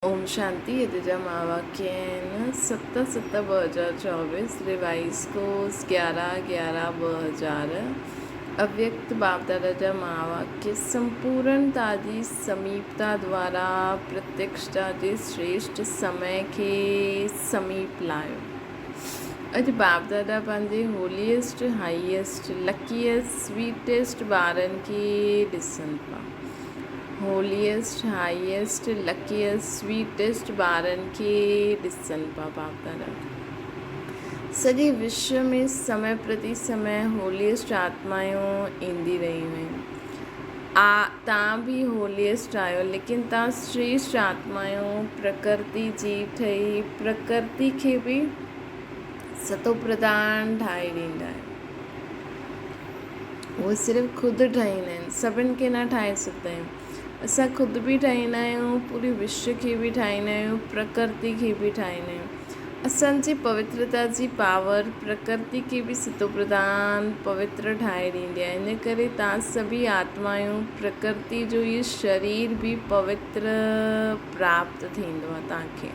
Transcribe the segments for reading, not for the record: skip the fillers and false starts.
اوم شانتي اڄ جا مهاواڪيه آهن ست ست 2024 ريوائز ڪورس 11 11 2000 اويڪت باپدادا جا مهاواڪيه سمپورڻتا جي سميپتا دوارا پرتيڪشتا جي شريشٽ سمي کي سميپ لايو. اڄ باپدادا پنهنجي هوليئسٽ هائيئسٽ لڪيئسٽ سويٽيسٽ ٻارن کي ڏسن پيا. هوليئسٽ، هائيئسٽ، لڪيئسٽ، سويٽيسٽ ٻارن کي ڏسن پيا باپدادا. سڄي وشو ۾ سمي پرتي سمي هوليئسٽ آتمائون ايندي رهيون آهن. آ تان به هوليئسٽ آهيو ليڪن تان شريشٽ آتمائون پرڪرتي جي ٺهي پرڪرتي کي به ستوپرڌان ٺاهي ڏيندا آهيو. اهي صرف خود ٺاهيندا آهن، سڀن کي نه ٺاهي سگهندا آهيون. اسان خود به ٺاهيندا آهيون، پوري وشو کي به ٺاهيندا آهيون، پرڪرتي کي به ٺاهيندا آهيون. اسان جي پوترتا جي پاور پرڪرتي کي به ستوپرڌان پوتر ٺاهي ڏيندي آهي. ان ڪري توهان سڀئي آتمائون پرڪرتي جو اهو شرير به پوتر پراپت ٿيندو آهي توهان کي.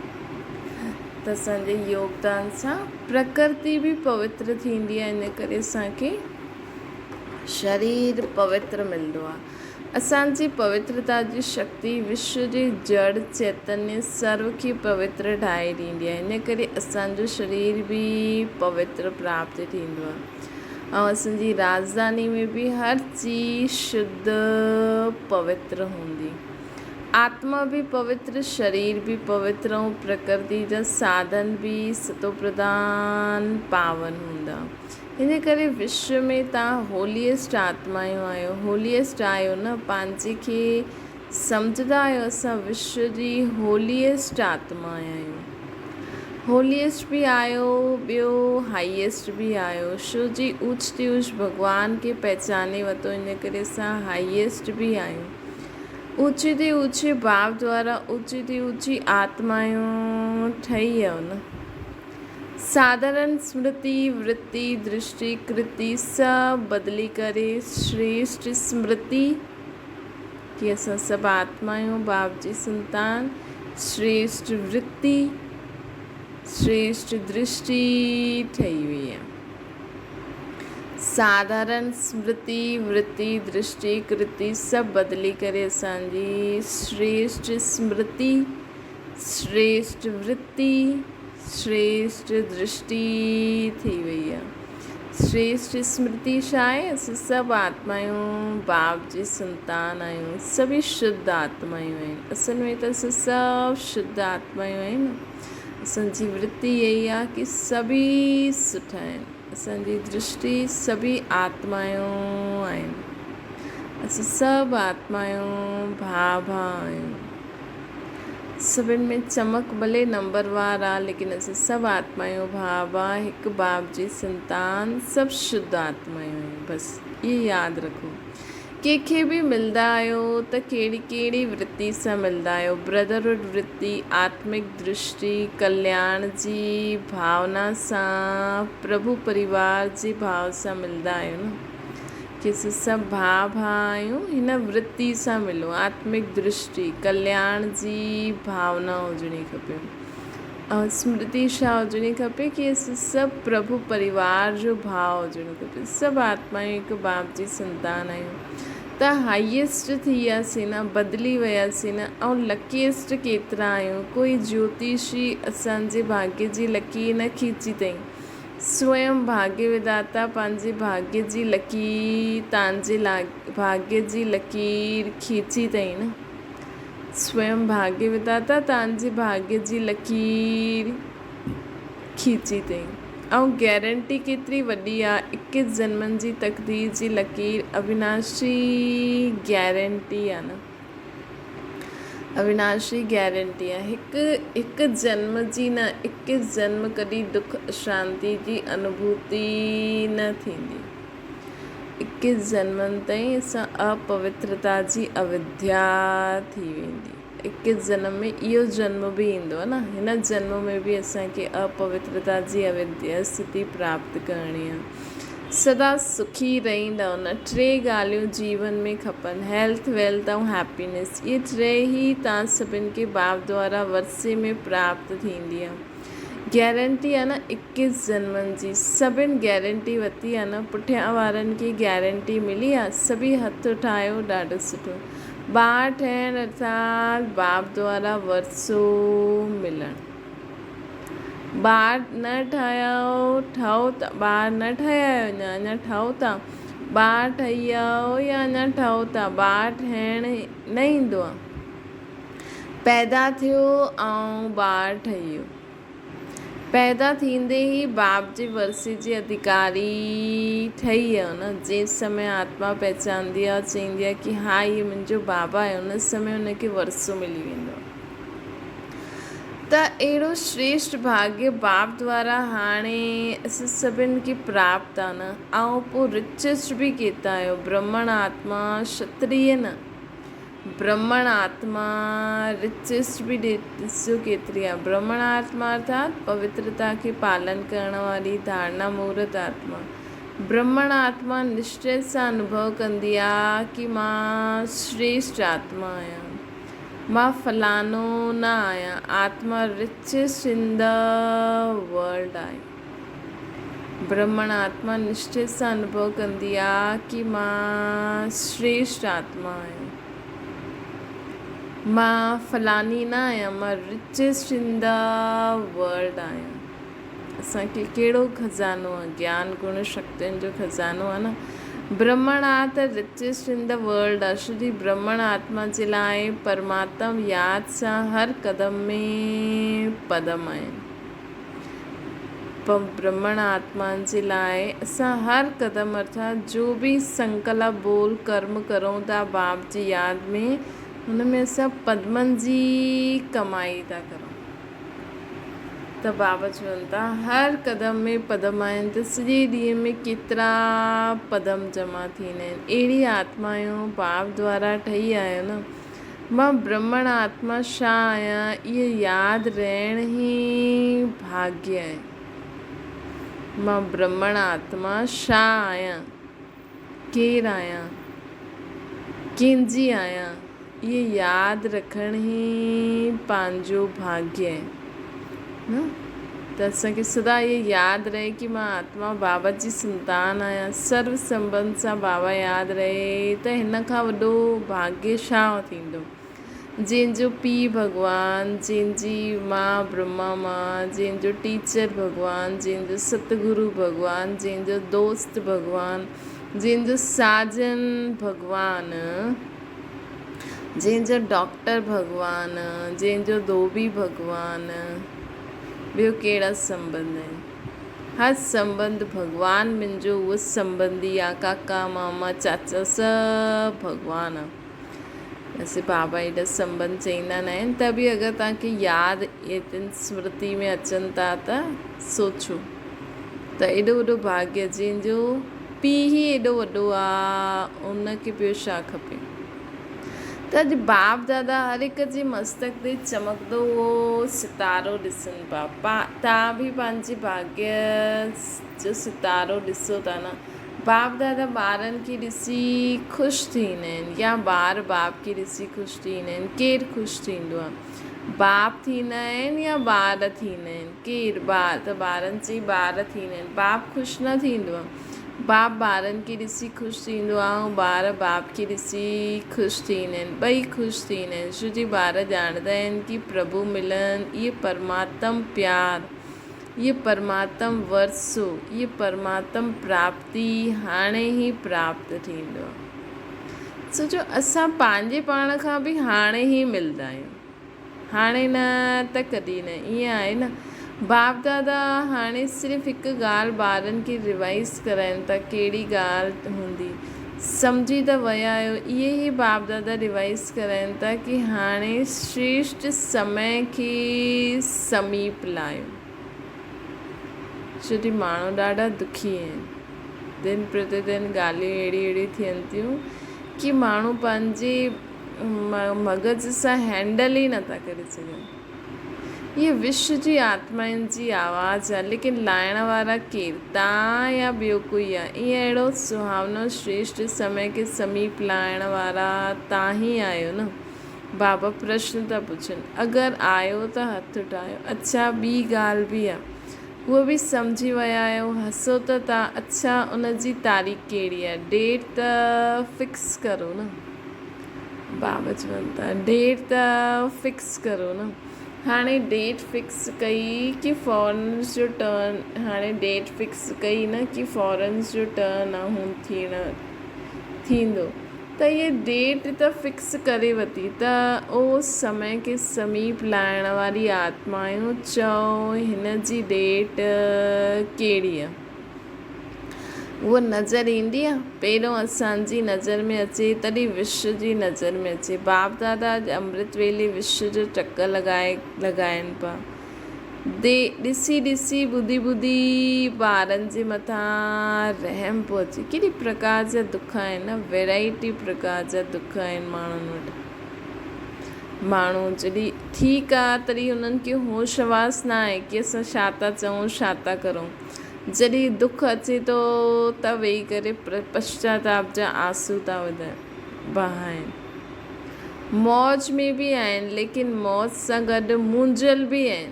ته اسان جي يوگدان سان پرڪرتي به پوتر ٿيندي آهي، ان ڪري اسان کي شرير پوتر ملندو آهي. اسان جي پوترتا جي شڪتي وشو جي جڙ چيتنيه سرو کي پوتر ٺاهي ڏيندي آهي، ان ڪري اسان جو شرير به پوتر پراپت ٿيندو آهي ۽ اسان جي راڄڌاني ۾ به هر چيز شڌ پوتر هوندي. آتما به پوتر، شرير به پوتر ۽ پرڪرتي جا ساڌن به ستوپرڌان پاون هوندا. ان ڪري وشو ۾ توهان هوليئسٽ آتمايون آهيو. هوليئسٽ آهيو نه، پنهنجي کي سمجهندا آهيو اسان وشو جي هوليئسٽ آتما آهيون. هوليئسٽ به آهيو، ٻيو هائيئسٽ به آهيو. شو جي اوچ تي اوچ ڀڳوان کي پهچاني ورتو ان ڪري اسان هائيئسٽ به آهيون. اوچي تي اوچي ڀاو دوارا اوچي تي اوچي آتمايون ٺهي ويو نه. ساڌارڻ سمرتي، ورتي، درشٽي، ڪرتي سڀ بدلي ڪري شريشٽ سمرتي ڪي اسان سڀ آتمايون باپ جي سنتان، شريشٽ ورتي، شريشٽ درشٽي ٺهي وئي آهي. ساڌارڻ سمرتي، ورتي، درشٽي، ڪرتي سڀ بدلي ڪري اسان جي شريشٽ سمرتي، شريشٽ ورتي، شريشٽ درشٽي ٿي وئي آهي. شريشٽ سمرتي ڇا آهي؟ اسين سڀ آتمايون باپ جي سنتان آهيون، سڀئي شڌ آتمايون آهن. اصل ۾ ته اسين سڀ شڌ آتمايون آهيون نه. اسان جي ورتي اها ئي آهي ڪي سڀئي سٺا آهن. اسان جي درشٽي سڀئي آتمايون آهن. اسين سڀ آتمايون ڀاء ڀاء آهيون. سڀن ۾ چمڪ ڀلي نمبر وار آ ليڪن اسين سڀ آتمايون ڀاء ڀاء هڪ باپ جي سنتان سڀ شڌ آتمايون آهيون. بس اهي ياد رکو. ڪنهن کي به ملندا آهيو ته ڪهڙي ڪهڙي ورتي سان ملندا آهيو، برڌرهوڊ ورتي، آتمڪ درشٽي، ڪلياڻ جي ڀاونا سان، پرڀو پريوار جي ڀاو سان ملندا آهيو نه؟ ڪي اسين سڀ ڀاء ڀاء آهيون، هن ورتي سان ملو، آتمڪ درشٽي، ڪلياڻ جي ڀاونا هجڻي کپي. ۽ سمرتي ڇا هجڻي کپي ڪي اسين سڀ پرڀو پريوار جو ڀاء هجڻ کپي سڀ آتمايون هڪ باپ جي سنتان آهيون ته هائيسٽ ٿي وياسين نه بدلي وياسين نه ۽ لڪيسٽ ڪيترا آهيون ڪوئي جيوتشي اسان جي ڀاڳيه جي لڪير نه کيچي اٿئي سوئم ڀاڳيه وڌاتا پنهنجي ڀاڳيه جي لڪير تانجي ڀاڳيه جي لڪير کيچي اٿئي نه. سويم ڀاڳيه وڌاتا تان جي ڀاڳيه جي لڪير کيچي تئين ۽ گيرنٽي ڪيتري وڏي آ اڪيس جنمن جي تقدير جي لڪير اويناشي گيرنٽي آ نه اويناشي گيرنٽي آ هڪ هڪ جنم جي نه اڪيس جنم ڪڏهن دک اشانتي جي انوڀوتي نه ٿيندي. اڪيس جنمن تائين اسان اپوترتا جي اوديا ٿي ويندي. اڪيس جنم ۾ اهو جنم به ايندو آهي نه، هن جنم ۾ به اسان کي اپوترتا جي اوديا اسٿتي پراپت ڪرڻي آهي. سدا سکي رهندؤ نه. ٽي ڳالهيون جيون ۾ کپن، هيلٿ، ويلٿ ۽ هيپينيس. اهي ٽي ئي توهان سڀن کي باپ دوارا ورثي ۾ پراپت ٿيندي آهي. گيرنٽي آهي نه اڪيس جنمن جي. سڀن گيرنٽي ورتي آهي نه. پٺيان وارن کي گيرنٽي ملي آهي. سڀئي هٿ اٺايو، ڏاڍو سٺو. ٻار ٺهڻ ارٿات باپ دوارا ورثو ملڻ. ٻار نه ٺاهيو ٺهو ٿا ٻار نه ٺاهيا آهيو اڃا اڃا ٺهو ٿا ٻار ٺهي ويا آهيو يا اڃا ٺهو ٿا ٻار ٺهڻ نه ايندو آهي پيدا ٿيو ۽ ٻار ٺهي ويو پيدا ٿيندي ئي باپ جي ورثي جي اڌڪاري ٺهي ويو نه جنهن سمي آتما پهچاندي آهي چوندي آهي ڪي ها هي منهنجو بابا آهي ان سمي ان کي ورثو ملي ويندو آهي ته اهڙو شريشٽ ڀاڳيه باپ دوارا هاڻي اسان سڀن کي پراپت آ نه. ۽ پوء رچيسٽ به ڪيتا آهيو، برهمڻ آتما شتريه نه، برهمڻ آتما رچيسٽ به ڏسو ڪيتري آ. برهمڻ آتما ارٿات پوترتا کي پالن ڪرڻ واري ڌارڻا مورت آتما. برهمڻ آتما نشچي سان انوڀو ڪندي آ ڪي مان شريشٽ آتما آهيان. مان فلاڻو نه آهيان، آتما رچيسٽ ان the world آهي. برهمڻ آتما نشچي سان انوڀو ڪندي آ ڪي مان شريشٽ آتما آهيان. مان فلاڻي نه آهيان، مان رچيسٽ ان the world آهيان. اسان کي ڪهڙو خزانو آ؟ گيان گڻ شڪتين جو خزانو آ نه. برهمڻ آ ته رچيسٽ ان the world آ. شري برهمڻ آتما جي لاء پرماتم ياد سان هر قدم ۾ پدم آهن. برهمڻ آتمان جي لاء اسان هر قدم ارٿات جو به سنڪلپ بول ڪرم ڪرون ٿا باپ جي ياد ۾ ان ۾ اسان پدمن جي ڪمائي ٿا ڪرون. ته بابا چون ٿا هر قدم ۾ پدم آهن ته سڄي ڏينهن ۾ ڪيترا پدم جمع ٿيندا آهن. اهڙي آتما آهيون باپ دوارا ٺهي آهيو نه. مان برهمڻ آتما ڇا آهيان اهو ياد رهڻ ئي ڀاڳيه آهي. مان برهمڻ آتما ڇا آهيان، ڪير آهيان، ڪنهن جي آهيان. اهي ياد رکڻ ئي پنهنجو ڀاڳيه آهي نه ته اسان کي سدا اهي ياد رهي ڪي مان آتما بابا جي سنتان آهيان سرو سنبنڌ سان بابا ياد رهي ته هن کان وڏو ڀاڳيه ڇا ٿيندو جنهن جو پيء ڀڳوان جنهن جي ماء برهما ماء جنهن جو ٽيچر ڀڳوان جنهن جو ستگرو ڀڳوان جنهن جو دوست ڀڳوان جنهن جو ساجن ڀڳوان جنهن جو ڊاڪٽر ڀڳوان، جنهن جو ڌوٻي ڀڳوان، ٻيو ڪهڙا سنٻنڌ آهن. هر سنٻنڌ ڀڳوان منهنجو اهو سنٻنڌي آ، ڪاڪا، ماما، چاچا سڀ ڀڳوان آ. ويسي بابا ايڏا سنٻنڌ چئيندا نه آهن ته به اگر توهان کي ياد ايتن سمرتي ۾ اچن ٿا ته سوچو ته ايڏو وڏو ڀاڳيه جنهن جو پيء ئي ايڏو وڏو آ ان کي ٻيو ڇا کپي. ته اڄ باپ دادا هر هڪ جي مستڪ تي چمڪندو اهو ستارو ڏسن پيا. توهان به پنهنجي ڀاڳيه جو ستارو ڏسو ٿا نه. باپ دادا ٻارن کي ڏسي خوش ٿيندا آهن يا ٻار باپ کي ڏسي خوش ٿيندا آهن. ڪير خوش ٿيندو آ؟ باپ ٿيندا آهن يا ٻار ٿيندا آهن؟ ڪير؟ ٻار ته ٻارن چئي ٻار ٿيندا آهن. باپ خوش نه ٿيندو آ. باپ ٻارن کي ڏسي خوش ٿيندو آ ۽ ٻار باپ کي ڏسي خوش ٿيندا آهن. ٻئي خوش ٿيندا آهن ڇو جي ٻار ڄاڻندا آهن ڪي پرڀو ملن اهي پرماتم پيار، اهي پرماتم ورثو، اهي پرماتم پراپتي هاڻي ئي پراپت ٿيندو آ. سوچو اسان پنهنجي پاڻ کان به هاڻي ئي ملدا آهيون. هاڻي نه ته ڪڏهن نه. ائين آهي نه؟ باپ دادا هاڻي صرف هڪ ڳالهه ٻارن کي ريوائيز ڪرائين ٿا. ڪهڙي ڳالهه هوندي؟ سمجهي ته ويا آهيو. اهي ئي باپ دادا ريوائيز ڪرائين ٿا ڪي هاڻي شريشٽ سمي کي سميپ لايو. ڇو جو ماڻهو ڏاڍا دکي آهن. دن پرتي دن ڳالهيون اهڙيون اهڙيون ٿين ٿيون ڪي ماڻهو پنهنجي مغز سان هينڊل ئي نٿا ڪري سگهن. هيء وشو جي آتمائن جي آواز آ، ليڪن لائڻ وارا ڪير؟ تان يا ٻيو ڪوئي آ؟ ائين اهڙو سهاونو شريشٽ سمي کي سميپ لائڻ وارا تان ئي آهيو نه؟ بابا پرشن ٿا پڇن. اگر آهيو ته هٿ اٺايو. اڇا ٻي ڳالهه به آ. هوء به سمجهي ويا آهيو. هسو ته ٿا. اڇا ان جي تاريخ ڪهڙي آ؟ ڊيٽ ته فڪس ڪرو نه. بابا چون ٿا ڊيٽ ته فڪس ڪرو نه. هاڻي ڊيٽ فڪس ڪئي ڪي فارنرز جو ٽرن هاڻي ڊيٽ فڪس ڪئي نه ڪي فارنرز جو ٽرن آ هون ٿيڻ ٿيندو ته هيء ڊيٽ ته فڪس ڪري وتي ته او سمي کي سميپ لائڻ واري آتمائون چئو هن جي ڊيٽ ڪهڙي آ؟ هوء نظر ايندي آ؟ پهريون اسان جي نظر ۾ اچي تڏهن وشو جي نظر ۾ اچي. باپ دادا اڄ امرت ويلي وشو جو چڪر لڳائي لڳائين پيا. The ڏسي ڏسي ٻڌي ٻڌي ٻارن جي مٿان رحم پيو اچي. ڪيڏي پرڪار جا دک آهن نه ويرائٽي پرڪار جا دک آهن ماڻهن وٽ. ماڻهو جڏهن ٺيڪ آ تڏهن هنن کي هوش حواس نه آهي ڪي اسان ڇا ٿا چئون ڇا ٿا ڪرون. جڏهن دک اچي ٿو ته ويهي ڪري پشچاتاپ جا آنسو ٿا وهائين. موج ۾ به آهن ليڪن موج سان گڏ مونجهيل به آهن.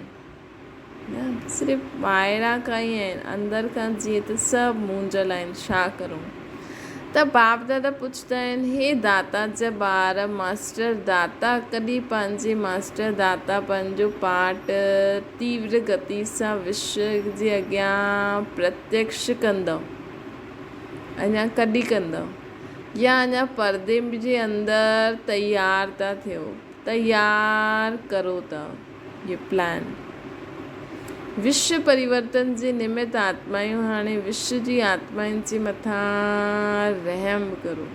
نه صرف ٻاهران کان ئي آهن اندر کان جيئن ته سڀ مونجهيل آهن ڇا ڪرون. ته باپ دادا پڇندا آهن هي داتا جا ٻار ماسٽر داتا ڪڏهن پنهنجي ماسٽر داتا پنهنجو پاٺ تيور گتي سان وشو جي اڳيان پرتيڪش ڪندؤ؟ اڃا ڪڏهن ڪندؤ؟ يا اڃا پردي جي اندر تيار ٿا ٿيو؟ تيار ڪرو ٿا هي پلان. وشو پريورتن جي نمت آتمائون هاڻي وشو جي آتمائن جي مٿان رحم ڪرو.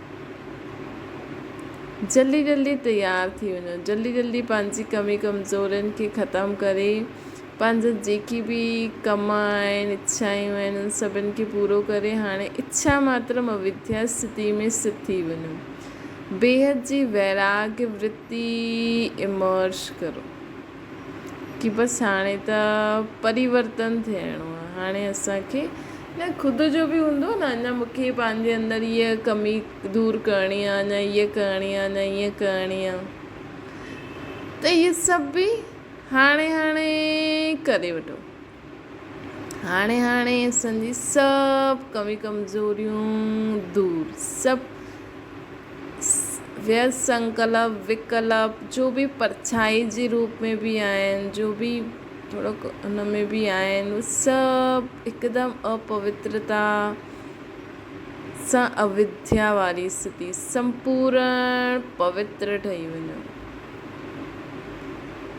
جلدي جلدي تيار ٿي وڃو جلدي جلدي پنهنجي ڪمي ڪمزورين کي ختم ڪري پنهنجا جيڪي به ڪم آهن اڇائون آهن ان سڀن کي پورو ڪري هاڻي اڇا ماترم اوديا استٿي ۾ استٿ ٿي وڃو بيحد جي ويراڳ ورتي امرج ڪرو ڪي بس هاڻي ته پريورتن ٿيڻو آهي هاڻي اسان کي نه خود جو به هوندو نه اڃا مون کي پنهنجي اندر هيء ڪمي دور ڪرڻي آهي اڃا هيء ڪرڻي آهي اڃا هيئن ڪرڻي آهي ته اهي سڀ به هاڻي هاڻي ڪري وٺو هاڻي هاڻي اسان جي سڀ ڪمي ڪمزوريون دور سڀ ويس سنڪلپ وڪلپ جو به پرڇائي جي روپ ۾ به آهن جو به ٿورو ان ۾ به آهن اهي سڀ هڪدم اپوترتا سان اوديا واري استٿي سمپورڻ پوتر ٺهي وڃو.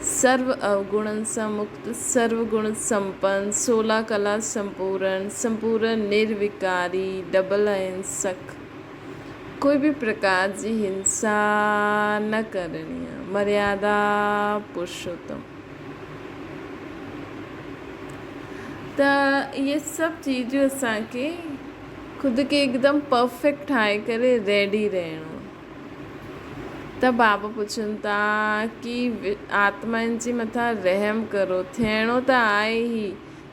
سرو اوگڻن سان مڪت، سرو گڻ سمپن، سولا ڪلا سمپورڻ، سمپورڻ نروڪاري، ڊبل اهنسڪ، ڪوئي به پرڪار جي هنسا نه ڪرڻي آ، مريادا پرشوتم. ته اهي سڀ چيزون اسان کي خود کي هڪدم پرفيڪٽ ٺاهي ڪري ريڊي رهڻو آ. ته بابا پڇن ٿا ڪي آتمائن جي مٿان رحم ڪرو، ٿيڻو ته آهي ئي،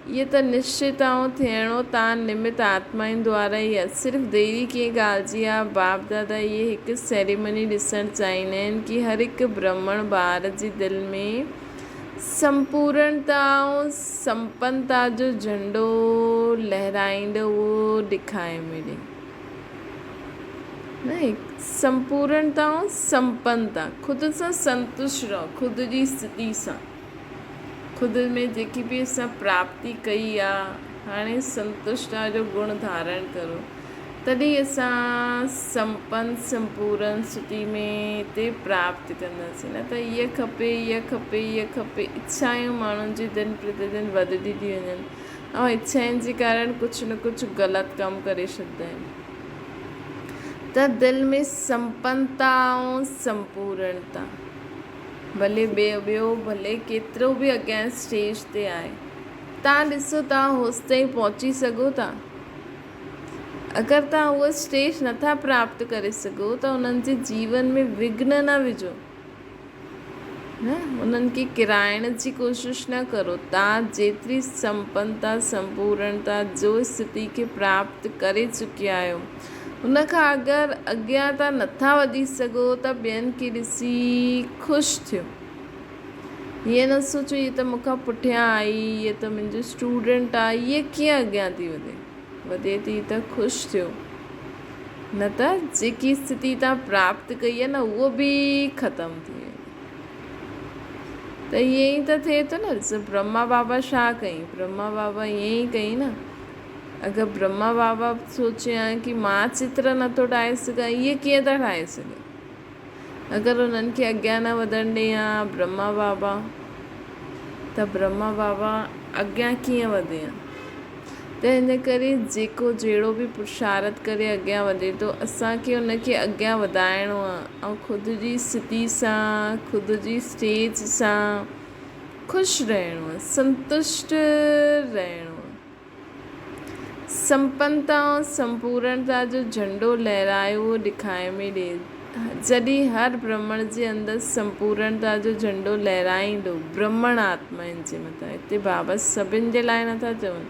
اهي ته نشچت آئون ٿيڻو تان نمت آتمائن دوارا ئي آهي، صرف ديري ڪنهن ڳالهه جي آهي، باپ دادا اهي هڪ سيريمني ڏسڻ چاهيندا آهن ڪي هر هڪ برهمڻ ٻار جي دل ۾ سمپورڻتا ۽ سمپنتا جو جهنڊو لهرائيندو اهو ڏکائي ملي. نه سمپورڻتا ۽ سمپنتا، خود سان سنتشٽ رهو، خود جي استٿي سان، خود ۾ جيڪي به اسان پراپتي ڪئي آ، هاڻي سنتشٽتا جو گڻ ڌارڻ ڪرو، تڏهن اسان سمپن سمپورن استٿي ۾ تي پراپت ڪنداسين، نه ته هيء کپي، هيء کپي، هيء کپي، اڇائون ماڻهن جي دن پرتي دن وڌندي ٿي وڃن. ۽ اڇائن جي ڪارڻ ڪجهه نه ڪجهه غلط ڪم ڪري ڇڏندا آهن ته دل ۾ سمپنتا ۽ سمپورڻتا ڀلي ٻيو ڀلي ڪيترو به اڳيان اسٽيج تي آهي تان ڏسو تان هوستائين پهچي سگهو ٿا اگر تان اهو اسٽيج نٿا پراپت ڪري سگهو ته انهن جي جيون ۾ وگهن نه وجهو. نه انهن کي ڪيرائڻ جي ڪوشش نه ڪرو. توهان جيتري سمپنتا، سمپورڻتا، جو اسٿتي کي پراپت ڪري چڪيا آهيو، ان کان اگر اڳيان توهان نٿا وڌي سگهو ته ٻين کي ڏسي خوش ٿيو. ائين نه سوچو هيء ته مون کان پٺيان آئي، هيء ته منهنجو اسٽوڊنٽ آهي، هيء ڪيئن اڳيان ٿي وڌي. وڌي ٿي ته خوش ٿيو، نه ته جيڪي اسٿتي توهان پراپت ڪئي آهي نه اهو به ختم ٿي ويندي. ته ائين ئي ته ٿئي ٿو نه، ڏسو برهما بابا ڇا ڪيائين، برهما بابا ائين ئي ڪيائين نه. اگر برهما بابا به سوچي ها ڪي مان چتر نٿو ٺاهي سگهان، اهي ڪيئن ٿا ٺاهي سگهن. اگر انهن کي اڳيان نه وڌڻ ڏئي ها برهما بابا ته برهما بابا اڳيان ڪيئن وڌي ها. ته ان ڪري جيڪو جهڙو به پرشارٿ ڪري اڳيان وڌي ٿو اسان کي ان کي اڳيان وڌائڻو آ ۽ خود جي اسٿتي سان خود جي اسٽيج سان خوش رهڻو آ سنتشٽ رهڻو آ. سمپنتا ۽ سمپورڻتا جو جهنڊو لهرايو ڏکائي ۾ ڏي. جڏهن هر برهمڻ جي اندر سمپورڻتا جو جهنڊو لهرائيندو، برهمڻ آتمائن جي مٿان، هتي بابا سڀن جي لاء نٿا چون،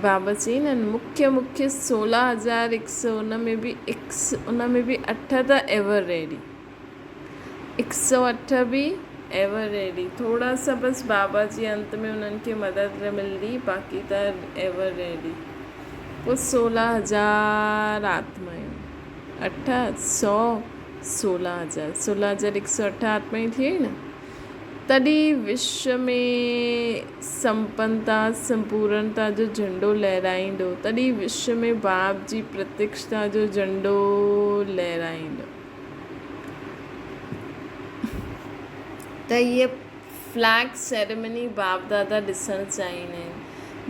بابا چئين نه مکيه مکيه سولهه هزار هڪ سو ان ۾ به ان ۾ به اٺ ته ايور ريڊي. هڪ سئو اٺ به ايور ريڊي ٿورا سا بس بابا جي انت ۾ انهن کي مدد ملندي باقي ته ايور ريڊي پوء سولهه هزار آتمايون اٺ سئو سولهه هزار سولهه هزار هڪ سئو اٺ آتمايون ٿي ويون نه تڏهن وشو ۾ سمپنتا سمپورڻتا جو جهنڊو لهرائيندو تڏهن وشو ۾ باب جي پرتيڪشتا جو جهنڊو لهرائيندو. ته هيء فليگ سيريمني باپ دادا ڏسڻ چاهيندا آهن.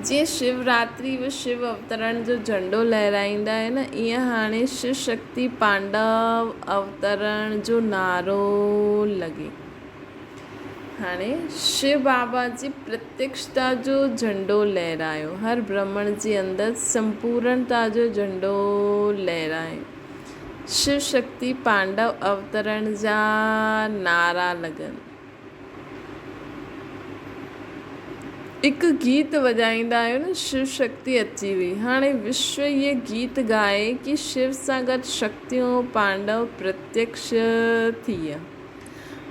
جيئن شو راتري و شو اوترڻ جو جهنڊو لهرائيندا آهن، ايئن هاڻي شو شڪتي پانڊو اوترڻ جو نعرو لڳي. هاڻي شو بابا جي پرتيڪشتا جو جهنڊو لهرايو. هر برهمڻ جي اندر سمپورڻتا جو جهنڊو لهرايو. شو شڪتي پانڊو اوترڻ جا نعرا لڳن. هڪ گيت وڄائيندا آهيو نه شو شڪتي اچي وئي. هاڻي وشو اهي گيت ڳائي ڪي شو سان گڏ شڪتيون پانڊو پرتيڪش ٿي ويا.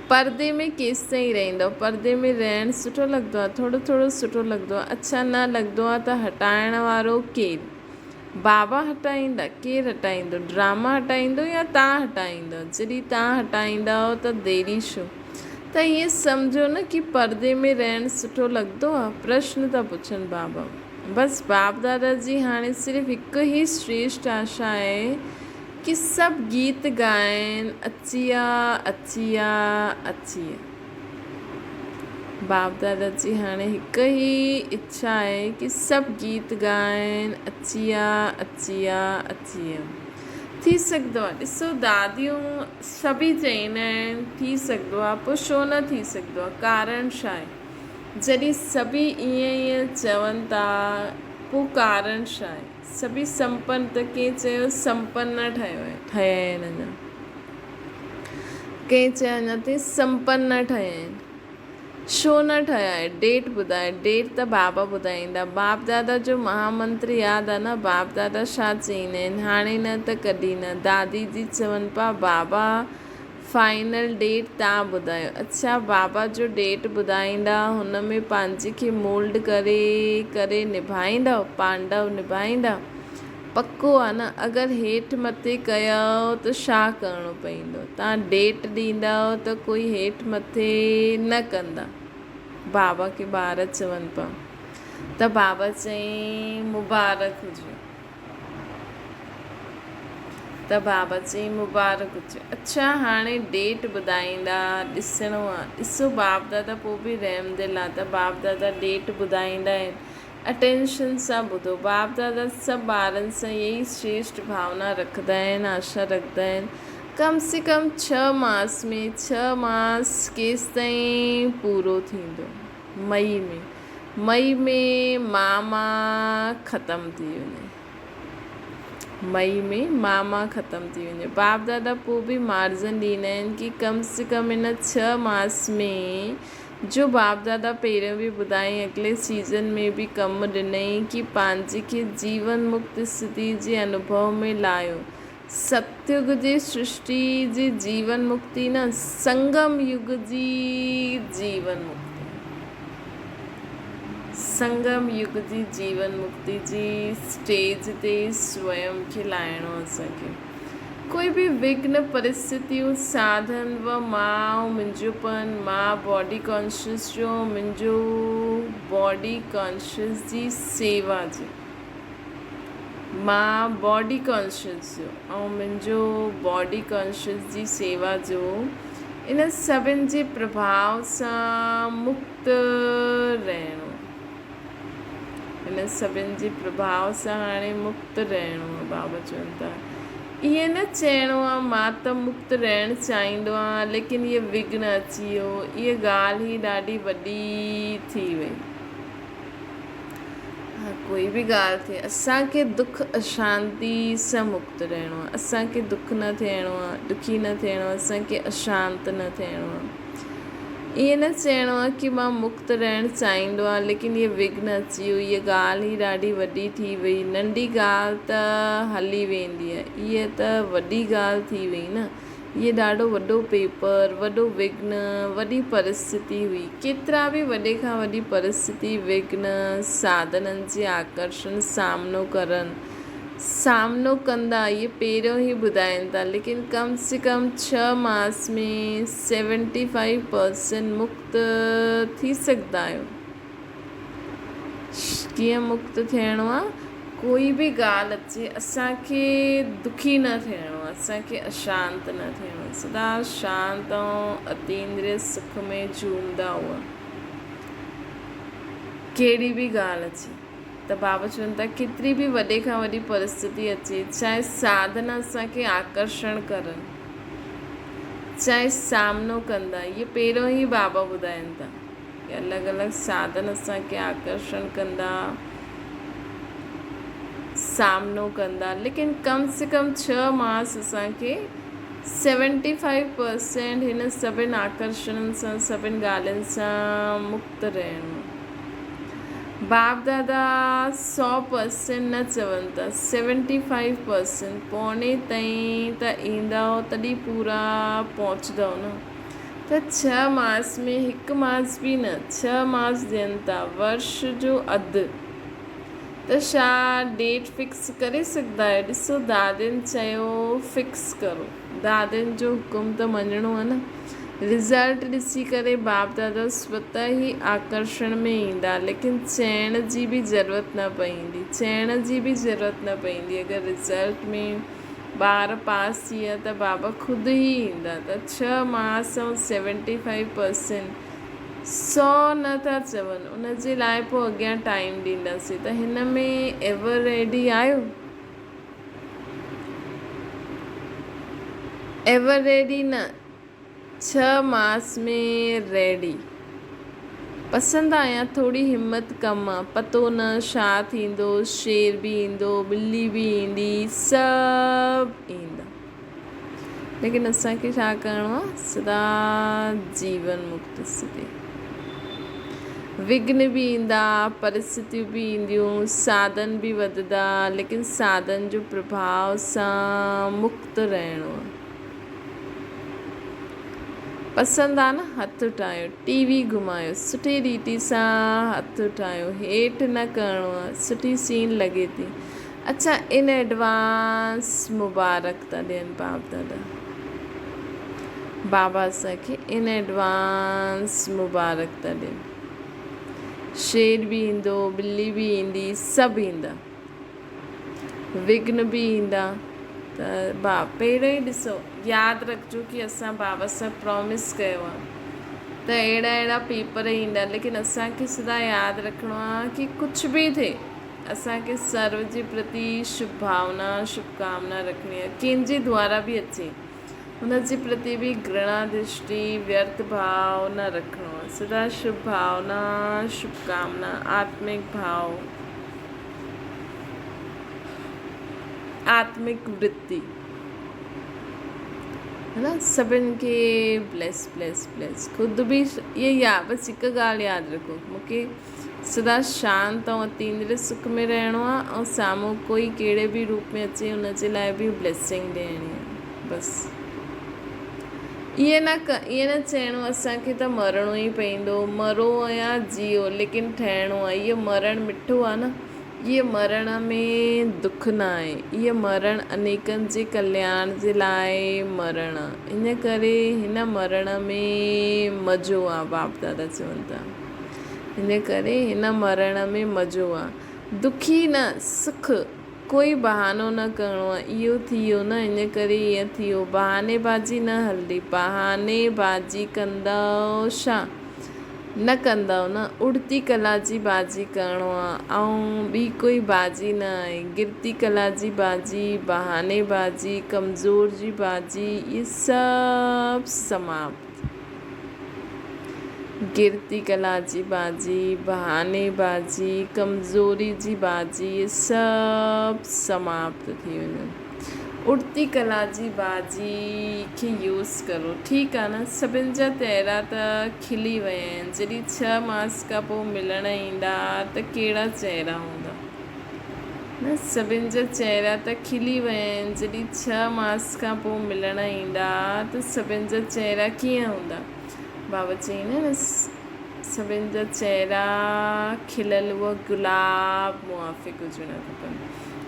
پردي ۾ ڪيستائين رهندؤ؟ پردي ۾ رهڻ سٺو لڳندو آهي؟ ٿورو ٿورو سٺو لڳندو آهي. اڇا نه لڳندو آهي ته هٽائڻ وارو ڪير؟ بابا هٽائيندا؟ ڪير هٽائيندو؟ ڊراما هٽائيندو يا تان هٽائيندؤ؟ جڏهن تان هٽائيندؤ ته ديري ڇو؟ ته ائين سمجهو نه ڪي پردي ۾ رهڻ سٺو لڳندو آ؟ پرشن ٿا پڇن بابا. بس باپ دادا جي هاڻي صرف هڪ ئي شريشٽ آشا آهي ڪي سڀ گيت ڳائين اچي آ اچي آ اچي آ. باپ دادا جي هاڻي هڪ ئي اڇا آهي ڪي سڀ گيت ڳائين اچي آ اچي آ اچي آ. ٿي سگهندو آ ڏسو داديون سڀئي چئيندا آهن ٿي سگهندو آ پوء ڇو نه ٿي سگهندو آ ڪارڻ ڇا آهي جڏهن سڀئي ائين ائين چون ٿا پوء ڪارڻ ڇا آهي سڀئي سمپن ته ڪنهن چيو سمپن نه ٺهيو آهي ٺهيا آهن اڃا. ڪنهن چيو اڃا تائين سمپن نه ٺهيا آهن. ڇو نه ٺهيا آهي؟ ڊيٽ ٻڌاء. ڊيٽ ته بابا ٻڌائيندا. باپ دادا جو مها منتر ياد آ نه؟ باپ دادا ڇا چئيندا آهن؟ هاڻي نه ته ڪڏهن نه. دادي جي چون پيا بابا فائنل ڊيٽ تان ٻڌايو. اڇا بابا جو ڊيٽ ٻڌائيندا هن ۾ پنهنجي کي مولڊ ڪري ڪري نڀائيندؤ؟ پانڊو نڀائيندا؟ پڪو آ نه اگر هيٺ مٿي ڪيو ته ڇا ڪرڻو پئيندو تان ڊيٽ ڏيندؤ ته ڪوئي هيٺ مٿي نه ڪندا بابا کي ٻار چون پيا ته بابا چئين مبارڪ هجيو ته بابا چئين مبارڪ هجيو اڇا هاڻي ڊيٽ ٻڌائيندا ڏسڻو آ ڏسو باپ دادا پوء به رحم دل آ ته باپ دادا ڊيٽ ٻڌائيندا آهن اٽينشن سان ٻڌو. باپ دادا سڀ ٻارن سان اها ئي شريشٽ ڀاونا رکندا آهن، آشا رکندا آهن. ڪم سي ڪم ڇهه ماس ۾ ڇهه ماس ڪيستائين پورو ٿيندو؟ مئي ۾. مئي ۾ ماما ختم ٿي وڃي. مئي ۾ ماما ختم ٿي وڃي. باپ دادا پوء به مارجن ڏيندا آهن ڪي ڪم سي ڪم ان ڇهه ماس ۾ جو باپ دادا پهريون به ٻڌائين اڳلي سيزن ۾ به ڪم ڏنئين ڪي پنهنجي کي جيون مڪت استٿي جي انوڀو ۾ لايو. ستيگ جي سرشٽي جي جيون مڪتي نه سنگم يگ جي جيون مڪتي. سنگم يگ جي جيون مڪتي جي اسٽيج تي سويم کي لاهڻو اسان کي ڪوئي به وگهن پرسٿتيون ساڌن و مان ۽ منهنجو پن مان باڊي ڪانشس جو منهنجو باڊي ڪانشس جي سيوا جي مان باڊي ڪانشس جو ۽ منهنجو باڊي ڪانشس جي سيوا جو ان سڀن جي پرڀاء سان مڪت رهڻو. ان سڀن جي پرڀاء سان هاڻي مڪت رهڻو آهي. بابا چون ٿا ائين نه چئڻو آهي مان ته مڪت رهڻ چاهيندو آهيان ليڪن اهي وگهن اچي ويو اها ڳالهه ئي ڏاڍي وڏي ٿي وئي. ها ڪوئي به ڳالهه ٿئي اسان کي دک اشانتي سان مڪت رهڻو آهي اسان کي دک نه ٿيڻو آهي دکي نه ٿيڻو آهي اسان کي اشانت نه ٿيڻو آهي ائين نه چئڻو آهي ڪي مان مڪت رهڻ چاهيندو آهيان ليڪن اهي وگهن اچي ويو اها ڳالهه ئي ڏاڍي وڏي ٿي وئي ننڍي ڳالهه ته هلي ويندي آهي اها ته وڏي ڳالهه ٿي وئي نه هيء ڏاڍو وڏو پيپر، وڏو وگهن، وڏي پرسٿتي هئي. ڪيترا به وڏي کان وڏي پرسٿتي، وگهن، ساڌنن جي آڪرشڻ سامنو ڪرن، سامنو ڪندا، اهي پهريون ئي ٻڌائين ٿا، ليڪن ڪم سي ڪم ڇهه ماس ۾ سيونٽي فائيو پرسينٽ مڪت ٿي سگهندا آهيو. ڪيئن مڪت ٿيڻو آ؟ ڪوئي به ڳالهه اچي اسان کي دکي نه ٿيڻو آ، اسان کي اشانت نه ٿيڻو آ، سدا شانت ۽ اتيندريه سک ۾ جهومندا هئا. ڪهڙي به ڳالهه اچي ته بابا چون ٿا ڪيتري به وڏي کان وڏي پرسٿتي اچي چاهي ساڌن اسان کي آڪرشڻ ڪرن چاهي سامنو ڪندا اهي پهريون ئي بابا ٻڌائين ٿا. ڪي الڳ الڳ ساڌن اسان کي آڪرشڻ ڪندا، سامنو ڪندا ليڪن ڪم سي ڪم ڇهه ماس اسان کي سيونٽي فائيو پرسينٽ هن سڀن آڪرشڻن سان سڀن ڳالهين سان مڪت رهڻو. باپ دادا سو پرسينٽ نه چون ٿا سيونٽي فائيو پرسينٽ پوڻي تائين ته ايندؤ تڏهن پورا پهچندؤ نه. ته ڇهه ماس ۾ هڪ ماس به نه، ڇهه ماس ڏين ٿا، ورش جو اڌ. ته ڇا ڊيٽ فڪس ڪري سگهندا آهيو؟ ڏسو دادين چيو فڪس ڪرو. دادين جو حڪم ته مڃڻو آهي نه. رزلٽ ڏسي ڪري باپ دادا سوته ئي آڪرشڻ ۾ ايندا، ليڪن چئڻ جي به ضرورت نه پئيندي. چئڻ جي به ضرورت نه پئيندي اگر رزلٽ ۾ ٻار پاس ٿي ويا ته بابا خود ئي ايندا ته ڇهه ماس ۽ سيونٽي فائيو پرسينٽ سو نه ٿا چون ان جي لاء پوء اڳيان ٽائيم ڏينداسين ته هن ۾ ايور ريڊي آهيو؟ ايور ريڊي نه ڇهه ماس ۾ ريڊي. پسند آيا ٿوري همت ڪم آ پتو نه ڇا ٿيندو شير به ايندو ٻلي به ايندي سڀ ايندا ليڪن اسان کي ڇا ڪرڻو آ سدا جيون مڪت اسٿتي وگهن به ايندا پرسٿتيون به اينديون ساڌن به وڌدا ليڪن ساڌن جو پرڀاء سان مڪت رهڻو آ. پسند آ نه هٿ اٺايو ٽي وي گهمايو سٺي ريتي سان هٿ اٺايو هيٺ نه ڪرڻو آ سٺي سين لڳي ٿي اڇا ان ايڊوانس مبارڪ ٿا ڏين باپ دادا بابا اسان کي ان ايڊوانس مبارڪ ٿا ڏين شير به ايندو ٻلي به ايندي سڀ ايندا وگهن به ايندا ته با پهريون ئي ڏسو ياد رکجو ڪي اسان بابا سان پرامس ڪيو آ ته اهڙا اهڙا پيپر ايندا ليڪن اسان کي سدا ياد رکڻو آ ڪي ڪجهه به ٿئي اسان کي سرو جي پرتي شڀ ڀاونا شڀ ڪامنا رکڻي آ ڪنهن جي دوارا به اچي هن جي پرتي به گهرڻا درشٽي ويرٿ ڀاو نه رکڻو آ سدا شڀ ڀاونا شڀ ڪامنا آتمڪ ڀاو. آتمڪ ورتي ها نه سڀن کي بليس بليس بليس خود به اهي يا بس هڪ ڳالهه ياد رکو مونکي سدا شانت ۽ اتيندري سک ۾ رهڻو آهي ۽ سامهون ڪوئي ڪهڙي به روپ ۾ اچي ان جي لاء به بليسنگ ڏيڻي آهي بس ائين نه ائين نه چئڻو اسان کي ته مرڻو ئي پئيندو مرو يا جيئو ليڪن ٺهڻو آهي اهو مرڻ مٺو آهي نه اهي مرڻ ۾ دک نه آهي اهي مرڻ انيڪن جي ڪلياڻ جي لاء مرڻ آهي ان ڪري هن مرڻ ۾ مزو آهي باپ دادا چون ٿا ان ڪري هن مرڻ ۾ مزو آهي دکي نه سک ڪوئي بهانو نه ڪرڻو آ اهو ٿي ويو نه ان ڪري ائين ٿي ويو بهاني بازي نه هلندي بهاني بازي ڪندؤ ڇا نه ڪندؤ نه اڙتي ڪلا جي بازي ڪرڻو آ ۽ ٻي ڪوئي بازي نه آهي گرتي ڪلا جي بازي بهاني بازي ڪمزور جي بازي اهي سڀ سماپت. گرتي ڪلا جي بازي، بهاني بازي، ڪمزوري جي بازي اهي سڀ سماپت ٿي وڃن. اڙتي ڪلا جي بازي کي يوز ڪرو. ٺيڪ آ نه سڀن جا چهرا ته کلي ويا آهن جڏهن ڇهه ماس کان پوء ملڻ ايندا ته ڪهڙا چهرا هوندا. نه سڀن جا چهرا ته کلي ويا آهن، جڏهن ڇهه ماس کان پوء ملڻ ايندا ته سڀن جا چهرا ڪيئن هوندا؟ بابا چيائين نه سڀن جا چهرا کليل اهي گلاب موافق هجڻا کپن.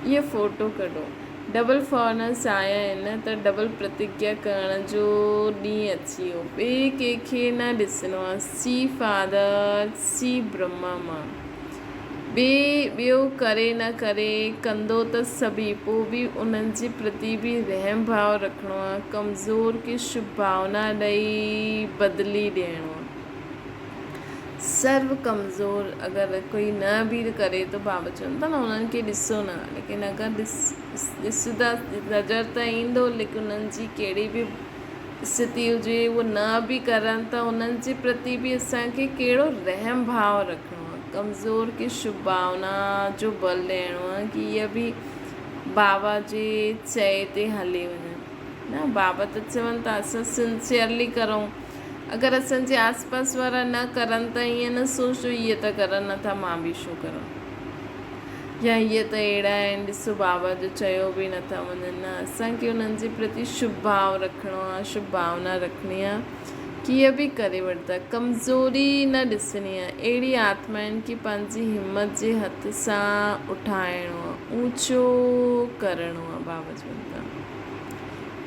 اهي فوٽو ڪڍو. ڊبل فارنرس آيا آهن ته ڊبل پرتگيا ڪرڻ جو ڏينهن اچي ويو. ٻئي ڪنهن کي نه ڏسڻو آهي. سي فادر سي برهما مان. ٻي ٻيو ڪري نه ڪري، ڪندو ته سڀي، پوء به انهن جي پرتي به رحم ڀاء رکڻو آ، ڪمزور کي شڀ ڀاونا ڏئي بدلي ڏيڻو آ. سرو ڪمزور اگر ڪوئي نه به ڪري ٿو بابا چون ٿا نه انهن کي ڏسو نه ليڪن اگر ڏس ڏسندا نظر ته ايندو ليڪن انهن جي ڪهڙي به استٿي هجي اهو نه به ڪرن ته انهن جي پرتي به اسان کي ڪهڙو رحم ڀاء رکڻو آهي ڪمزور کي شڀ ڀاونا جو بل ڏيڻو آهي ڪي اهي به بابا جي چئي تي هلي وڃن نه بابا ته چون ٿا اسان سنسيئرلي ڪرون اگر اسان جي آس پاس وارا نه ڪرن ته ائين نه سوچجو اهي ته ڪرن نٿا مان به ڇو ڪران يا هيء ته اهڙا آهن، ڏسو بابا جو چيو به نه ٿا مڃن. نه، اسان کي انهن جي پرتي شڀ ڀاو رکڻو آهي، شڀ ڀاونا رکڻي آهي ڪي هيء به ڪري وٺندا. ڪمزوري نه ڏسڻي آهي. اهڙي آتمائن کي پنهنجي همت جي هٿ سان اٺائڻو آهي، اوچو ڪرڻو آهي. بابا چون ٿا،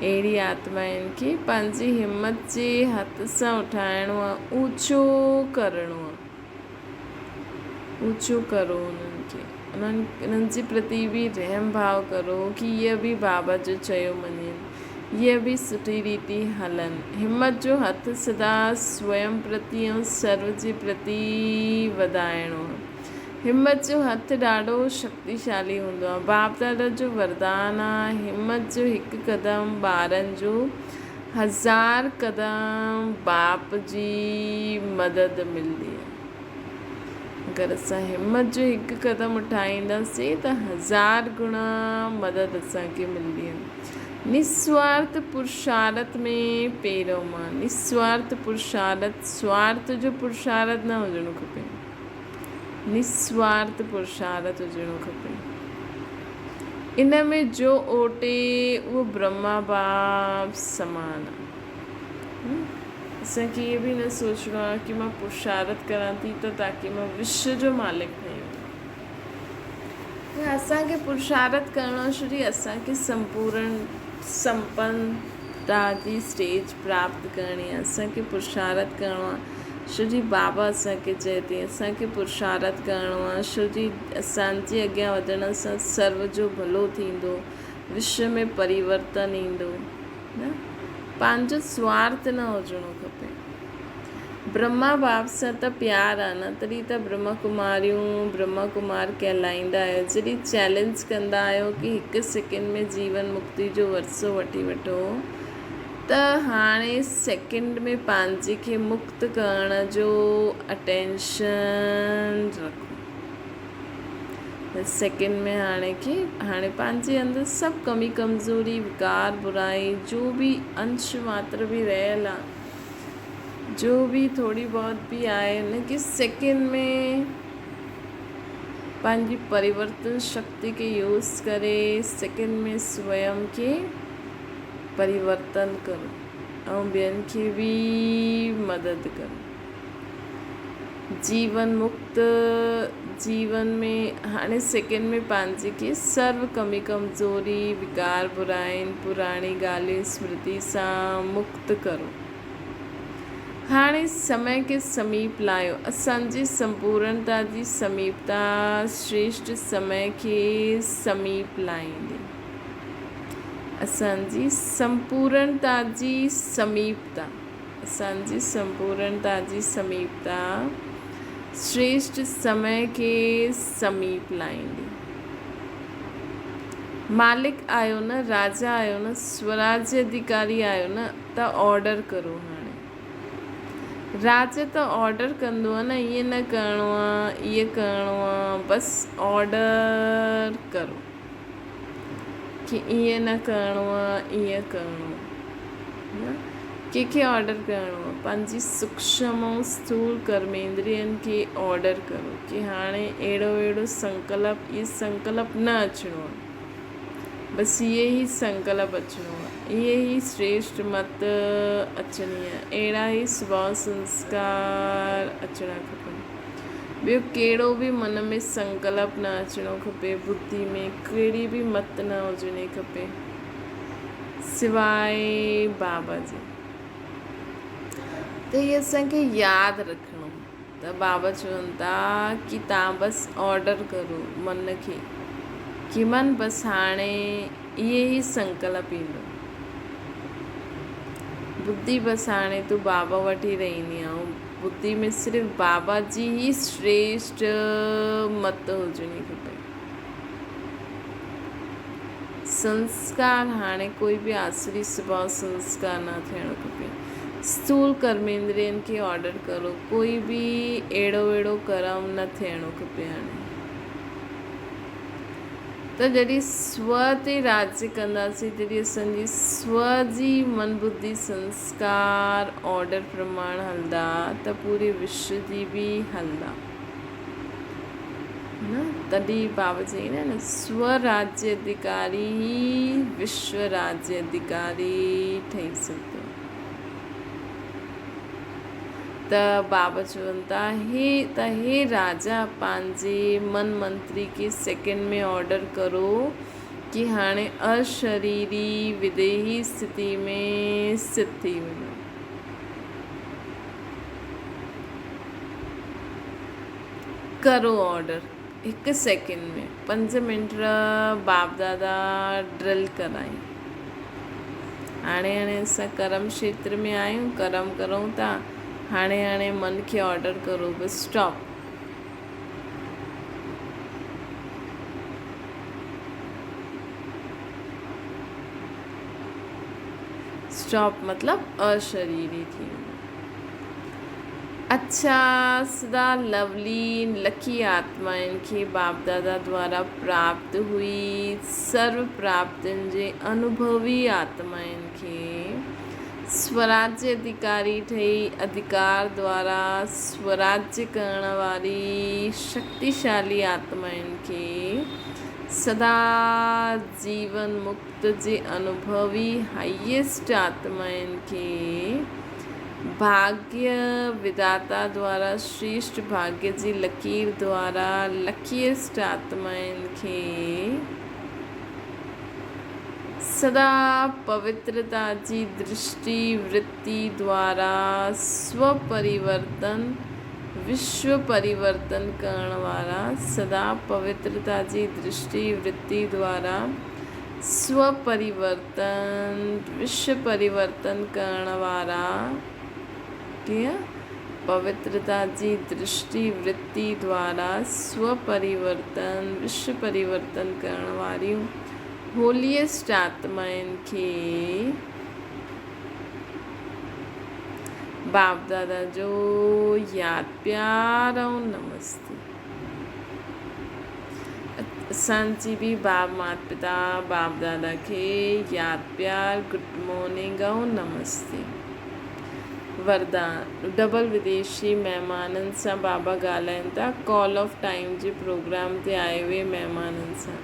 اهڙي آتمائن کي پنهنجي همت جي هٿ سان اٺائڻو آهي، اوچو ڪرڻو آهي. اوچو ڪرو انهن کي انهن انهن جي پرتي به رحم ڀاء ڪرو ڪي اهي به بابا جو چيو مڃين اهي به سٺي ريتي هلن همت جو هٿ سدا سويم پرتي ۽ سرو جي پرتي وڌائڻو همت جو هٿ ڏاڍو شڪتيشالي هوندو آهي باپ دادا جو وردان آهي همت جو هڪ قدم ٻارن جو هزار قدم باپ جي مدد ملندي آهي. اگر اسان همت جو هڪ قدم اٺائينداسين ته هزار گڻا مدد اسان کي ملندي آهي. نسوارٿ پرشارٿ ۾ پهريون مان. نسوارٿ پرشارٿ، سوارٿ جو پرشارٿ نه هجڻو کپي. نسوارٿ پرشارٿ هجڻو کپي. ان ۾ جو اوٽي اهو برهما باپ سمان آ. اسان کي اهو به نه سوچڻو آ ڪي مان پرشارٿ ڪران ٿي ته تاڪي مان وشو جو مالڪ ٺهي وڃان. نه اسان کي پرشارٿ ڪرڻو آ ڇو جي اسان کي سمپورڻ سمپنتا جي اسٽيج پراپت ڪرڻي آ. اسان کي پرشارٿ ڪرڻو آ. ڇو جي بابا اسان کي چئي ٿي اسان کي پرشارٿ ڪرڻو آهي ڇو جي اسان جي اڳيان وڌڻ سان سرو جو ڀلو ٿيندو وشو ۾ پريورتن ايندو نه پنهنجو سوارٿ نه هجڻو کپي برهما باپ سان ته پيار آهي نه تڏهن ته برهما ڪماريون برهما ڪمار ڪهلائيندا آهيو جڏهن چئلينج ڪندا آهيو ڪي هڪ سيڪنڊ ۾ جيون مڪتي جو ورثو وٺي وٺو ته هاڻي سيڪنڊ ۾ پنهنجي کي مڪت ڪرڻ جو اٽينشن رکو. ته سيڪنڊ ۾ هاڻي کي هاڻي پنهنجي اندر سڀ ڪمي ڪمزوري وڪار برائي جو به انش ماتر به رهيل آ جو به ٿوري بهت به آهي ان کي سيڪنڊ ۾ پنهنجي پريورتن شڪتي کي يوز ڪري سيڪنڊ ۾ سويم کي پريورتن ڪرو ۽ ٻين کي به مدد ڪرو. جيون مڪت جيون ۾ هاڻي سيڪنڊ ۾ پنهنجي کي سرو ڪمي ڪمزوري وڪار براين پراڻي ڳالهين سمرتي سان مڪت ڪرو. هاڻي سمي کي سميپ لايو. اسان جي سمپورڻتا جي سميپتا شريشٽ سمي کي سميپ لائيندي. اسان جي سمپورڻتا جي سميپتا. اسان جي سمپورڻتا جي سميپتا شريشٽ سمي کي سميپ لائيندي. مالڪ آهيو نه، راجا آهيو نه، سوراجيه اڌيڪاري آهيو نه ته آرڊر ڪرو هاڻي. راجا ته آرڊر ڪندو آهي نه ائين نه ڪرڻو آهي، ائين ڪرڻو آهي، بس آرڊر ڪرو ڪي ائين نه ڪرڻو آهي، ائين ڪرڻو آهي. نه ڪنهن کي آرڊر ڪرڻو آهي پنهنجي سوڪشم ۽ اسٿول ڪرميندرين کي آرڊر ڪرو ڪي هاڻي اهڙو اهڙو سنڪلپ اهي سنڪلپ نه اچڻو آهي بس اهي ئي سنڪلپ اچڻو آهي اهي ئي شريشٽ مت اچڻي آهي اهڙا ئي سڀاء سنسڪار اچڻا کپن ٻيو ڪهڙو به من ۾ سنڪلپ نه اچڻو کپي ٻڌي ۾ ڪهڙي به مت نه هجڻي کپي. سواء بابا جي. ته هي اسان کي ياد رکڻو ته بابا چون ٿا ڪي تان بس آرڊر ڪرو من کي ڪي من بس هاڻي اهي ئي سنڪلپ ايندو. ٻڌي بس هاڻي تون بابا وٽ ئي رهندي آن ٻڌي ۾ صرف بابا جي ئي شريشٽ مت هجڻي کپي. سنسڪار هاڻي ڪوئي به آسري سڀاء سنسڪار نه ٿيڻ کپي. اسٿول ڪرميندرين کي آرڊر ڪرو ڪوئي به اهڙو وهڙو ڪرم نه ٿيڻو کپي هاڻي ته جڏهن سو تي راڄ ڪنداسين تڏهن اسان جي سو جي من ٻڌي سنسڪار آرڊر پرماڻ هلندا ته پوري وشو جي به هلندا. نه تڏهن بابا چئي نه نه سوراجيه اڌيڪاري ئي وشو راجيه اڌيڪاري ٺهي سگهندو ته بابا چون ٿا هي ته هي راجا پنهنجي من منتري کي سيڪنڊ ۾ آرڊر ڪرو ڪي هاڻي اشريري وديهي اسٿتي ۾ اسٿت ٿي وڃو. ڪرو آرڊر هڪ سيڪنڊ ۾ پنج منٽ باپ دادا ڊرل ڪرائين هاڻي هاڻي اسان ڪرم کيتر ۾ آهيون ڪرم ڪرون ٿا هاڻي هاڻي من کي آرڊر ڪرو بس اسٽاپ اسٽاپ مطلب اشريري ٿي وڃو. اڇا سدا لولين لکي آتمائن کي باپ دادا دوارا پراپت هئي سرو پراپتين جي انوڀوي آتمائن کي سوراجيه اڌيڪاري ٺهي اڌيڪار دوارا سوراجيه ڪرڻ واري شڪتيشالي آتمائن کي سدا جيون مڪت جي انوڀوي هائيسٽ آتمائن کي ڀاڳيه وڌاتا دوارا شريشٽ ڀاڳيه جي لڪير دوارا لڪيئسٽ آتمائن کي سدا پوترتا جي درشٽي ورتي دوارا سو پريورتن وشو پريورتن ڪرڻ وارا سدا پوترتا جي درشٽي ورتي دوارا سو پريورتن وشو پريورتن ڪرڻ وارا ڪيئن پوترتا جي درشٽي ورتي دوارا سو پريورتن وشو پريورتن ڪرڻ واريون هوليئسٽ آتمائن کي باپ دادا جو ياد پيار ۽ نمستي. اسان جي به باب مات پتا باب دادا کي ياد پيار گڊ مارننگ ۽ نمستي. وردان، ڊبل وديشي مهمانن سان بابا ڳالهائين ٿا ڪال آف ٽائيم جي پروگرام تي آئي هئي مهمانن سان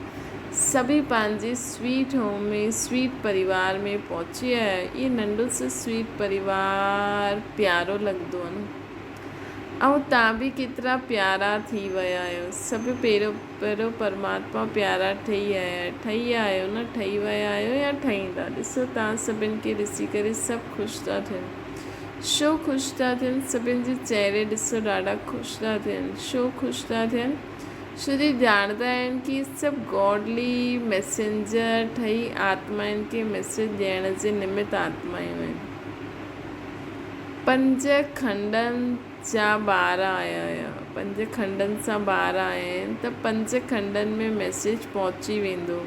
سڀئي پنهنجي سويٽ هوم ۾ سويٽ پريوار ۾ پهچي آيا اهي ننڍو سو سويٽ پريوار پيارو لڳندو آهي نه. ۽ توهان به ڪيترا پيارا ٿي ويا آهيو. سڀ پهريون پهريون پرماتما پيارا ٺهي آيا آهيو. ٺهي ويا آهيو نه؟ ٺهي ويا آهيو يا ٺهيندا؟ ڏسو توهان سڀن کي ڏسي ڪري سڀ خوش ٿا ٿين. ڇو خوش ٿا ٿين؟ سڀن جي چهري ڏسو ڏاڍا خوش ٿا ٿين. ڇو خوش ٿا ٿين؟ ڇو جي ڄاڻندا آهن ڪي سڀ گاڊلي ميسينجر ٺهي آتمائن کي ميسيج ڏيڻ جي نمت آتمايون آهن. پنج کنڊن جا ٻار آيا هيا. پنج کنڊن سان ٻار آيا آهن ته پنج کنڊن ۾ ميسيج پهچي ويندو.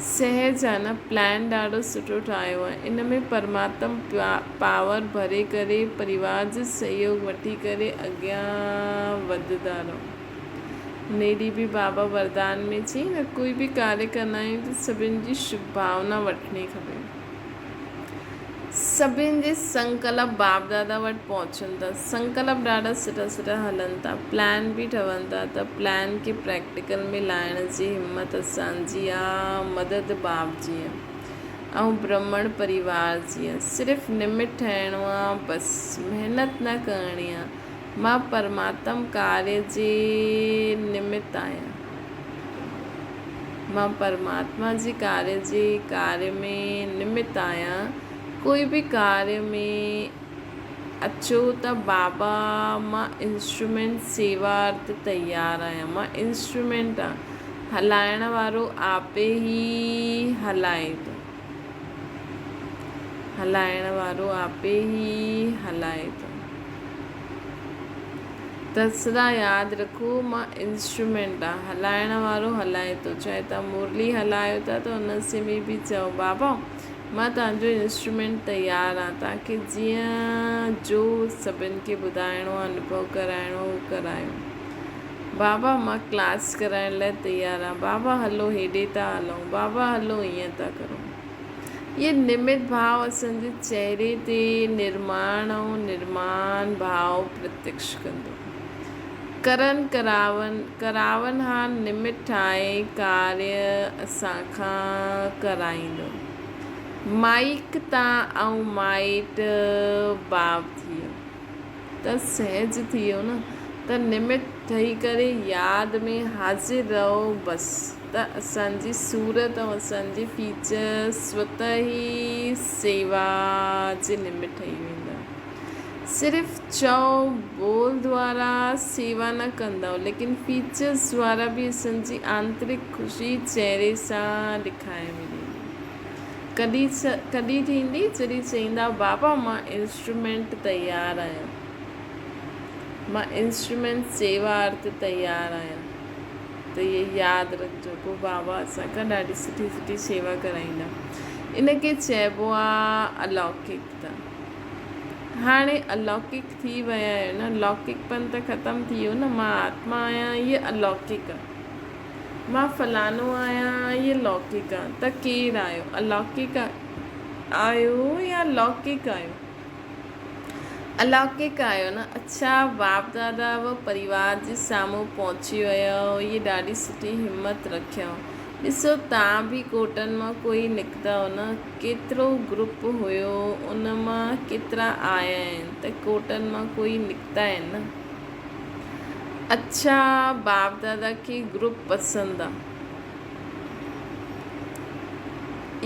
سهج آ نه پلان ڏاڍو سٺو ٺاهيو آ. ان ۾ پرماتم پاور ڀري ڪري پريوار جو سهيوگ وٺي ڪري اڳيان وڌندا رهو. انهي ڏينهن به بابا وردان ۾ چيائين نه ڪوئي به ڪاريه ڪندا آهيون ته سڀن جي شڀ ڀاونا وٺڻي کپي. سڀن جي سنڪلپ باپ دادا وٽ پهچن ٿا. سنڪلپ ڏاڍا سٺا سٺا هلن ٿا. پلان به ٺهن ٿا ته پلان کي پريڪٽيڪل ۾ لائڻ جي همت اسان جي آ، مدد باپ جي آ ۽ برهمڻ پريوار جي آ. صرف نمت ٺهڻو آ بس، محنت نه ڪرڻي آ. مان پرماتم ڪاريه جي نمت آهيان. مان پرماتما جي ڪاريه جي ڪاريه ۾ نمت آهيان. ڪوئي به ڪاريه ۾ اچو ته بابا مان انسٽرومينٽ سيوا ارٿ تيار آهيان. مان انسٽرومينٽ آهيان. هلائڻ وارو آپي ئي هلائي ٿو. هلائڻ وارو آپي ئي هلائي ٿو. ته سدا ياد رکو مان انسٽرومينٽ آ هلائڻ وارو هلائي ٿو چاهي توهان مرلي هلايو ٿا ته ان سي ۾ به چئو بابا مان توهان جو انسٽرومينٽ تيار آ توهان کي جيئن جو سڀن کي ٻڌائڻو آ انوڀو ڪرائڻو اهو ڪرايو بابا مان ڪلاس ڪرائڻ لاء تيار آ بابا هلو هيڏي ٿا هلون بابا هلو ائين ٿا ڪرون. اهي نمت ڀاو اسان جي چهري تي نرماڻ ۽ نرمان ڀاو پرتيڪش ڪندو. ڪرن ڪراون ڪراونهار نمت ٺاهي ڪاريه اسان کان ڪرائيندو. مائيڪ تان ۽ مائٽ ڀاو ٿي ويو. ته سهج ٿي ويو نه ته نمت ٺهي ڪري ياد ۾ حاضر رهو بس ته اسان جي صورت ۽ اسان جي فيچر سوته ئي سيوا جي نمت ٺهي ويندا. صرف چئو ٻول دوارا سيوا نه ڪندؤ ليڪن فيچرز دوارا به اسان جي آنترڪ خوشي چهري سان ڏکائي ويندي. ڪڏهن ٿيندي جڏهن چئيندا بابا مان انسٽرومينٽ تيار آهيان مان انسٽرومينٽ سيوا ارٿ تيار آهيان ته اهي ياد رکجو پوء بابا اسان کان ڏاڍي سٺي سٺي سيوا ڪرائيندا ان کي چئبو آ الوڪڪتا هاڻي الوڪڪ ٿي ويا آهيو نه لوڪڪ پن ته ختم ٿي ويو نه مان آتما آهيان اهي الوڪڪ آ مان فلاڻو آهيان اهي لوڪڪ آ ته ڪير آهيو الوڪڪ آهيو يا لوڪڪ آهيو الوڪڪ آهيو نه اڇا باپ دادا به پريوار جي سامهون پهچي ويو اهي ڏاڍي سٺي همت رکيو ڏسو تان به ڪوٽن مان ڪوئي نڪتؤ نه ڪيترو گروپ هيو ان مان ڪيترا آيا آهن ته ڪوٽن مان ڪوئي نڪتا آهن نه اڇا باپ دادا کي گروپ پسند آ.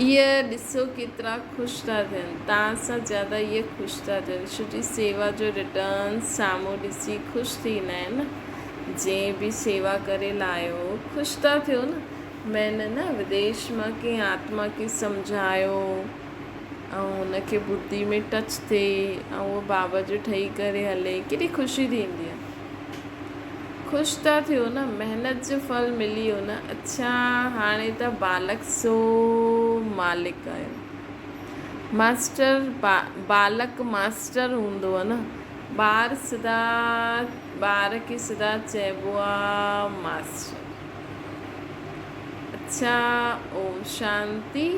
ايء ڏسو ڪيترا خوش ٿا ٿين. تان سان زياده ايء خوش ٿا ٿين. ڇو جي سيوا جو رٽرن سامهون ڏسي خوش ٿيندا آهن نه. جنهن به سيوا ڪري لايو خوش ٿا ٿيو نه. مين نه وديش مان ڪنهن آتما کي سمجهايو. ۽ هن کي ٻڌي ۾ ٽچ ٿئي ۽ اهو بابا جو ٺهي ڪري هلي ڪيڏي خوشي ٿيندي آهي خوش ٿا ٿيو نه محنت جو ڦل ملي ويو نه اڇا هاڻي ته بالڪ سو مالڪ آهيو ماسٽر بالڪ ماسٽر هوندو آهي نه ٻار سدا ٻار کي سدا چئبو آهي ماسٽر. اڇا اوم شانتي.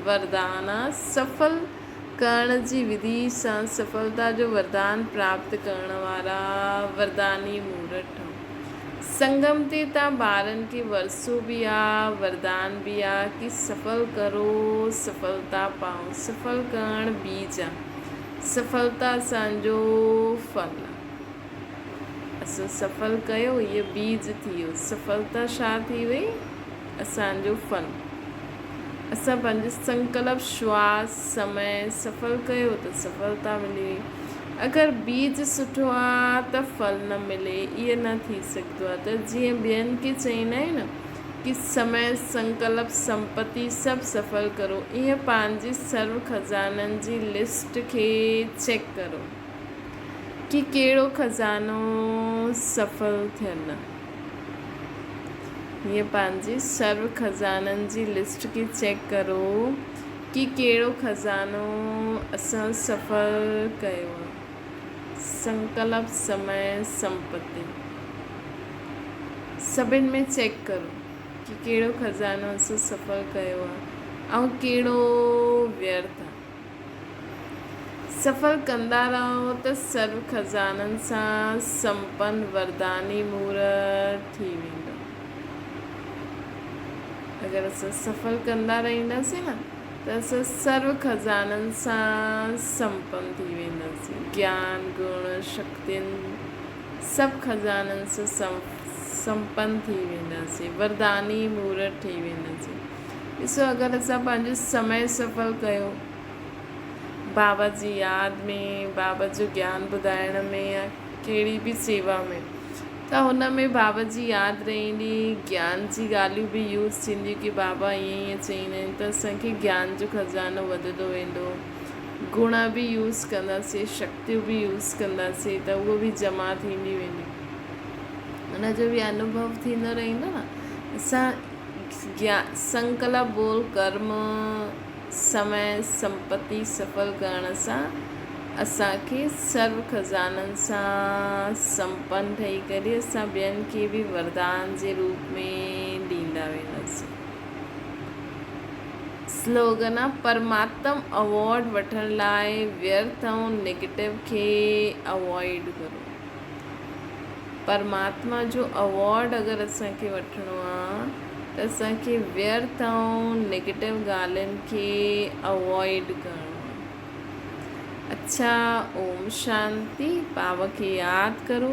وردان آ سڦل ڪرڻ جي وڌي سان سڦلتا جو وردان پراپت ڪرڻ وارا ورداني مورت ٺهو. سنگم تي تان ٻارن کي ورثو به آ وردان به آ ڪي سڦل ڪرو سڦلتا پائو. سڦل ڪرڻ بيج آ سڦلتا اسان جو ڦل آ. اسان سڦل ڪيو اهو بيج ٿي ويو سڦلتا ڇا ٿي وئي اسان جو ڦل. اسان پنهنجو سنڪلپ، شواس، سمي سڦل ڪيو ته سڦلتا ملي وئي. اگر بيج سٺو آ ته ڦل نه ملي اهو نه ٿي سگهندو آ ته جيئن ٻين کي چئيندا آهيون نه ڪي سمي، سنڪلپ، سمپتي سڀ سڦل ڪرو ايئن پنهنجي سرو خزانن جي لسٽ کي چيڪ ڪرو ڪي ڪهڙو خزانو سڦل ٿيل آ. هيئن پنهنجي سرو خزانن جي لسٽ کي چيڪ ڪرو ڪي ڪهڙو خزانو اسان سڦل ڪيو آ. سنڪلپ سمي سمپتي سڀن ۾ چيڪ ڪرو ڪي ڪهڙو خزانو اسان سڦل ڪيو آ ۽ ڪهڙو ويرٿ آ. سفر ڪندا رهو ته سرو خزانن سان سمپن ورداني مورت ٿي ويندو. اگر اسان سفر ڪندا رهنداسين نه ته اسان سرو خزانن سان سمپن ٿي وينداسين. گيان، گڻ، شڪتين سڀ خزانن سان سمپن ٿي وينداسين. ورداني مورت ٺهي وينداسين. ڏسو اگر اسان پنهنجو سمي سڦل ڪيو بابا جي ياد ۾ بابا جو گيان ٻڌائڻ ۾ يا ڪهڙي به سيوا ۾ ته هن ۾ بابا جي ياد رهندي گيان جي ڳالهيون به يوز ٿينديون ڪي بابا ائين ائين چئيندا آهن ته اسانکي گيان جو خزانو وڌندو ويندو گڻ به يوز ڪنداسين شڪتيون به يوز ڪنداسين ته اهو به جمع ٿيندي وينديون ان جو به انوڀو ٿيندو رهندو نه اسان گيان، سنڪلپ ٻول، ڪرم، سمي، سمپتي سڦل ڪرڻ سان اسان کي سرو خزانن سان سمپن ٺهي ڪري اسان ٻين کي به وردان جي روپ ۾ ڏيندا وينداسين. سلوگن، پرماتم اوارڊ وٺڻ لاء ويرٿ ۽ نيگيٽو کي اوائڊ ڪرو. پرماتما جو اوارڊ اگر اسان کي وٺڻو آ ته اسان کي ويرٿ ۽ نيگيٽو ڳالهين کي اوائڊ ڪرڻو آ. اڇا اوم شانتي بابا کي ياد ڪرو.